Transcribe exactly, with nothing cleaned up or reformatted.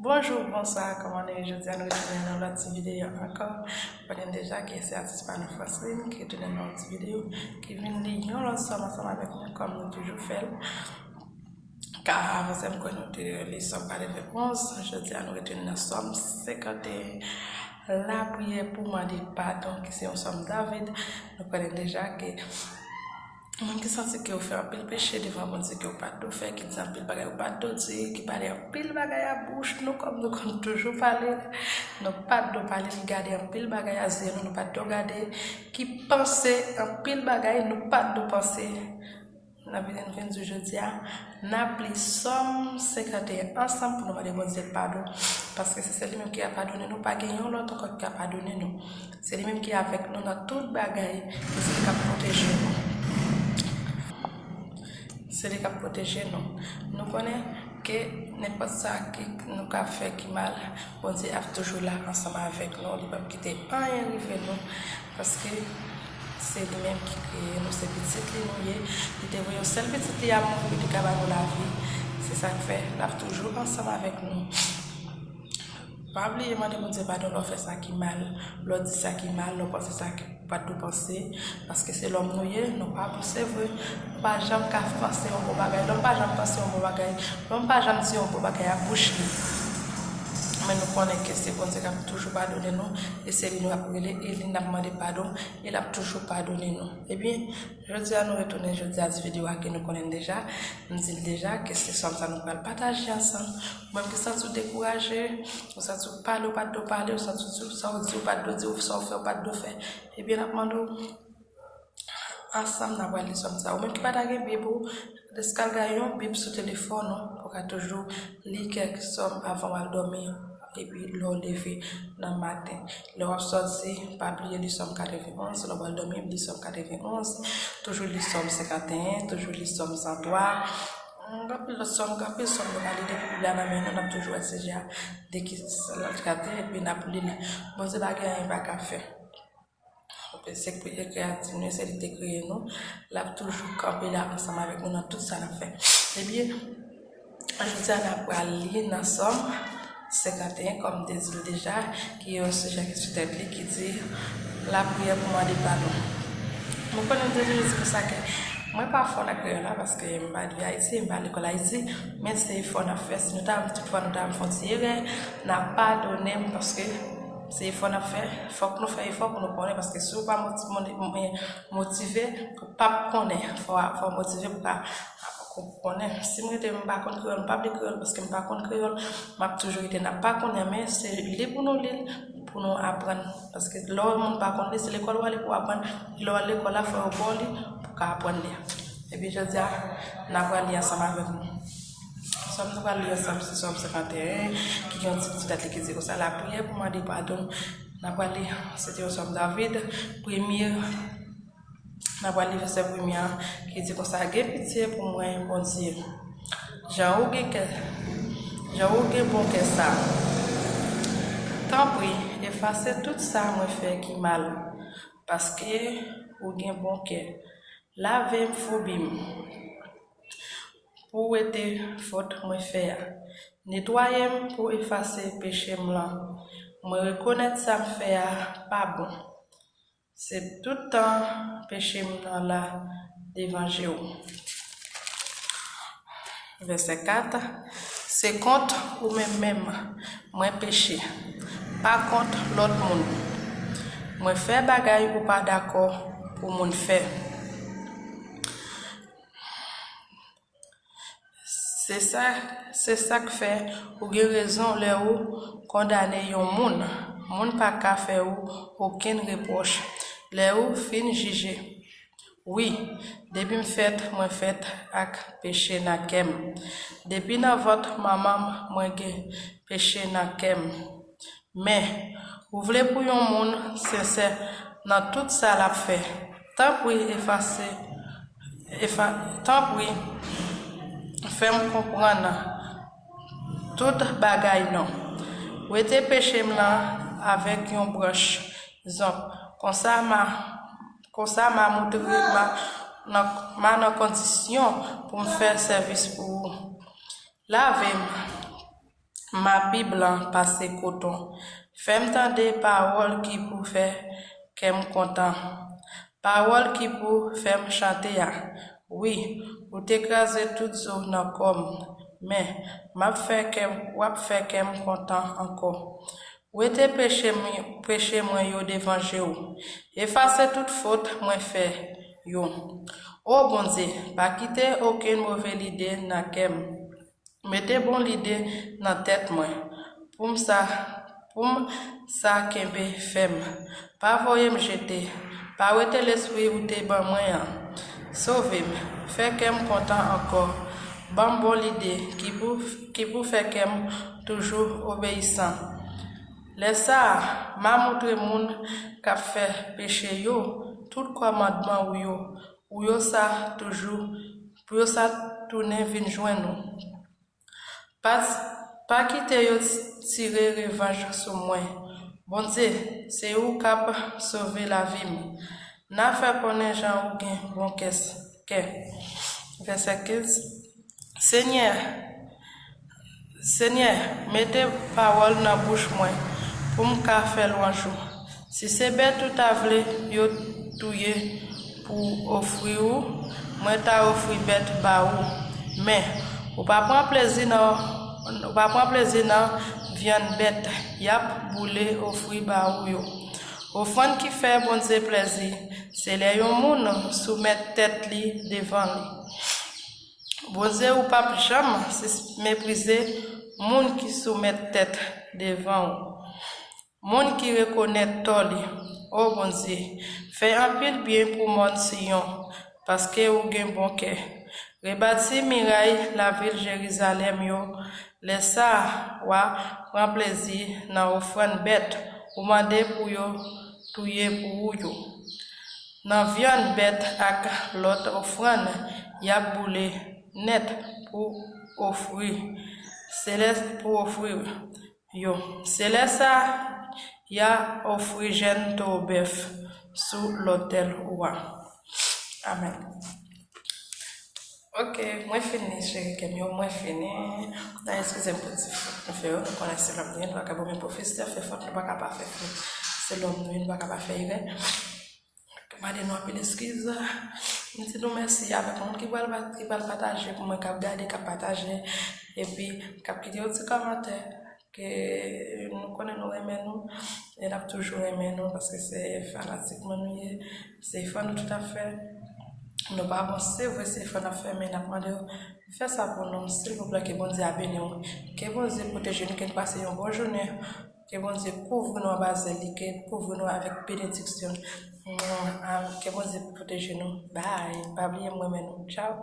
Bonjou, bonswa, kòman nou ye? Jodi a nou retounen nan yon lòt ti videyo ankò. Ou konnen deja ke se atis pa nou Francine ki retounen nan yon ti videyo, ki vin li yon lòt sòm ansanm avèk nou kòm nou toujou fè l. Ka avanse m kwè nou te li sòm katrevenonz, jodi a nou retounen nan sòm senkanteyen. Lapriyè pou mande padon, ki se yon sòm David. Nou konnen deja ke moun ki santi ke ou fè anpil peche devan Bondye ke ou pa t dwe fè, ki di anpil bagay ou pa t dwe di, ki pale anpil bagay a bouch nou kòm nou konn toujou pale, nou pa t dwe pale, ki gade anpil bagay a zye nou, nou pa t dwe gade, ki panse anpil bagay nou pa t dwe panse. N ap vin, vin di jodi a, n ap li sòm senkanteyen ansanm pou nou mande Bondye padon, paske se sèl li menm ki ka padone nou, pa gen yon lòt ankò ki ka padone nou. Se li menm ki avèk nou nan tout bagay, e se li k ap pwoteje nou. Se li k ap pwoteje nou. Nou konnen ke nenpòt sa ke nou ka fè ki mal, Bondye ap toujou la ansanm avèk nou. Li p ap kite anyen rive nou, paske se li menm ki kreye nou, se pitit li nou ye. Li te voye yon sèl pitit li a mouri pou li te ka ba nou lavi. Se sa k fè l ap toujou ansanm avèk nou. Pa bliye mande Bondye padon lè w fè sa ki mal, lè w di sa ki mal, lè w panse sa ki ou pa t dwe panse, paske se lòm nou ye, nou pa bon, se vre. Nou pa janm ka panse yon bon bagay, lòm pa janm panse yon bon bagay, lòm pa janm di yon bon bagay a bouch li. Men nou konnen ke se Bondye k ap toujou padone nou, e se li nou ap rele, e li n ap mande padon, e l ap toujou padone nou. Ebyen, jodi a nou retounen, jodi a ti videyo a ke nou konnen deja, m di l deja ke se sòm sa nou pral pataje ansanm. Ou menm ki santi w dekouraje, ou santi w pale ou pa t dwe pale, ou santi w di sa w di ou pa t dwe di, ou sa w fè ou pa t dwe fè, ebyen n ap mande w ansanm n ap pral li sòm sa. Ou menm ki pa ta gen bib ou, deskalga yon bib sou telefòn ou, pou w ka toujou li kèk sòm avan w al dòmi, epi lè w leve nan maten. Lè w ap sòti, pa bliye li sòm katrevenonz, lè w al dòmi, li sòm katrevenonz, toujou li sòm senkanteyen, toujou li sòm san twa. Gen anpil lòt sòm, gen anpil sòm nou ka li depi Bib la nan men nou, n ap toujou wè sijè a de ki sa l ap trete, epi n ap li l. Bondye pa gen anyen l pa ka fè. Se kreyatè nou, se li ki te kreye nou. L ap toujou kanpe la ansanm avèk nou nan tout sa n ap fè. Ebyen, jodi a n ap pral li nan sòm senkanteyen, kòm m te di l deja, ki yon sijè ki sou tèt li, ki di, lapriyè pou mande padon. Nou konnen m te toujou di konsa ke mwen pa fò nan kreyòl la, paske m pa viv Ayiti, m pa lekòl Ayiti, men se efò n ap fè. Si nou ta, toutfwa nou ta fè yon ti erè, n ap padone m, paske se efò n ap fè. Fòk nou fè efò pou nou konnen, paske si w pa moti-, moti-, motive, ou p ap konnen. Fò, fò w motive pou ka, pou konnen. Si m rete m pa konn kreyòl, m p ap li kreyòl paske m pa konn kreyòl, m ap toujou rete nan pa konnen, men se li pou nou li l, pou nou aprann. Paske lè yon moun pa konn li, se lekòl w ale pou w aprann. Lè w al lekòl la, fò yo ba w li pou w ka aprann li. Epi jodi a, n ap pral li ansanm avèk nou. Sòm nou pral li ansanm, se sòm senkanteyen, ki gen yon ti, ti tèt li ki di konsa, lapriyè pou mande padon. N ap pral li, se te yon sòm David, premye, n ap pral li vèsè premye an, ki di konsa, gen pitye pou mwen, Bondye. Jan ou gen kè, jan ou gen bon kè sa. Tanpri, efase tout sa mwen fè ki mal, paske ou gen bon kè. Lave m, foubi m, pou wete fòt mwen fè a. Netwaye m pou efase peche m lan. Mwen rekonèt sa m fè a pa bon. Se tout tan peche m nan la devan je w. Vèsè kat, se kont ou menm menm mwen peche, pa kont lòt moun. Mwen fè bagay ou pa dakò pou moun fè. Se sa, se sa k fè ou gen rezon lè ou kondane yon moun. Moun pa ka fè ou okenn repwòch lè ou fin jije. Wi, depi m fèt, mwen fèt ak peche nan kè m. Depi nan vant manman m, mwen gen peche nan kè m. Men, ou vle pou yon moun sensè nan tout sa l ap fè, tanpri efase, efa, tanpri fè m konprann tout bagay non. Wete peche m lan avèk yon branch zonb. Konsa m a, konsa m a moutre m a nan, m a nan kondisyon pou m fè sèvis pou ou. Lave m, M a pi blan pase koton. Fè m tande pawòl ki pou fè kè m kontan. Pawòl ki pou fè m chante a. Wi, ou te kraze tout zo nan kò m, men m ap fè kè, w ap fè kè m kontan ankò. Wete peche mwen, peche mwen yo devan je w. Efase tout fot mwen fè yo. O Bondye, pa kite okenn move lide nan kè m. Mete bon lide nan tèt mwen, pou m sa, pou m sa kenbe fèm. Pa voye m jete, pa wete lespri ou te ban mwen an. Sove m, fè kè m kontan ankò. Ban m bon lide ki pou, ki pou fè kè m toujou obeyisan. Lè sa a, m a montre moun k ap fè peche yo tout kòmandman ou yo, ou yo sa toujou, pou yo sa tounen vin jwenn ou. Pa, pa kite yo tire revanj sou mwen. Bondye, se ou k ap sove lavi m. N a fè konnen jan ou gen bon kè, kè. Vèsè kenz. Senyè, Senyè, mete pawòl nan bouch mwen pou m ka fè lwanj ou. Si se bèt ou ta vle yo touye pou ofri ou, mwen ta ofri bèt ba ou. Men, ou pa pran plezi nan, ou pa pran plezi nan vyann bèt y ap boule ofri ba ou yo. Ofrann ki fè Bondye plezi, se lè yon moun soumèt tèt li devan li. Bondye, ou p ap janm sis-, meprize moun ki soumèt tèt devan ou. Moun ki rekonèt tò li. O Bondye, fè anpil byen pou mòn Siyon, paske ou gen bon kè. Rebati miray lavil Jerizalèm yo. Lè sa a, w a pran plezi nan ofrann bèt ou mande pou yo touye pou ou yo. Nan vyann bèt ak lòt ofrann y ap boule nèt pou ofri, se lè pou ofri yo. Se lè sa a, y a ofri jèn towo bèf sou lotèl ou a. Amèn. Ok, mwen fini, cheri kè m yo, mwen fini. N a eskize m pou ti fot nou fè yo, nou konnen se lòm nou ye, nou pa ka bon, men pwofesè fè fot, nou pa ka pa fè fot. Se lòm nou ye, nou pa ka pa fè erè. Mande nou anpil eskiz. M di nou mèsi avèk moun ki pral pa-, ki pral pataje pou mwen, k ap gade, k ap pataje, epi k ap kite yon ti kòmantè. Ke nou konnen nou renmen nou, e n ap toujou renmen nou, paske se fanatik mwen nou ye, se efò nou tout ap fè. Nou pa bon, se vre, se efò n ap fè, men n ap mande w, fè sa pou nou, silvouplè, ke Bondye a beni w. Ke Bondye pwoteje nou, ke n pase yon bon jounen. Ke Bondye kouvri nou anba zèl li, ke kouvri nou avèk benediksyon. Ke Bondye pwoteje nou. Bye. Pa bliye m renmen nou. Tchao.